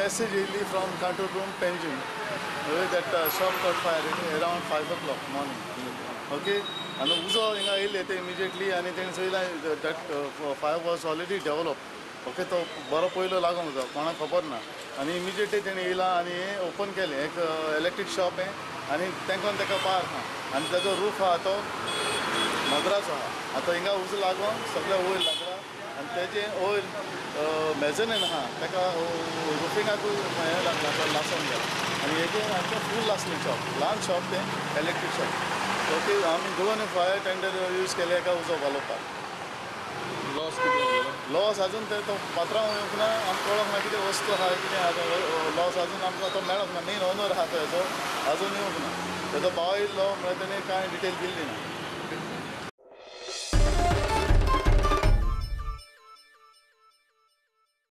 Message येयली from control room Panjim that shop caught fire around 5 o'clock morning. Okay, आनी उजो हिंगा येयले ते इमिजिएटली आनी तेणी चोयलां that fire was already develop. Okay, तो बरो पयलो लागोंक जावो कोणाक खबर ना आनी इमिजिएटली तेणी येयला आनी हें ओपन केलें. एक इलेक्ट्रीक शॉप हें आनी तेंकोन तेका पार आहा आनी ताजो रूफ आहा तो मद्राचो आहा. आतां हिंगा उजो लागोन सगळें वयर लागला आनी तेजें वयर मेजनेन आहा ताका रुफिंगाकूय हें लागला, तो लासून गेला आनी हेजें आमचें फूल लासलें शॉप, ल्हान शॉप तें इलेक्ट्रीक शॉप. ओके, आमी 2 फायर टेंडर यूज केले एका उजो घालोवपाक. लॉस कितें? लॉस अजून ते तो पात्रांव येवंक ना, आमकां कळोंक ना कितें वस्तू आहा कितें आहा. लॉस अजून आमकां तो मेळोंक ना. मेन ओनर आहा तो हेजो अजून येवंक ना. तेजो भाव येयल्लो म्हळ्यार तेणें कांय डिटेल दिल्ली ना.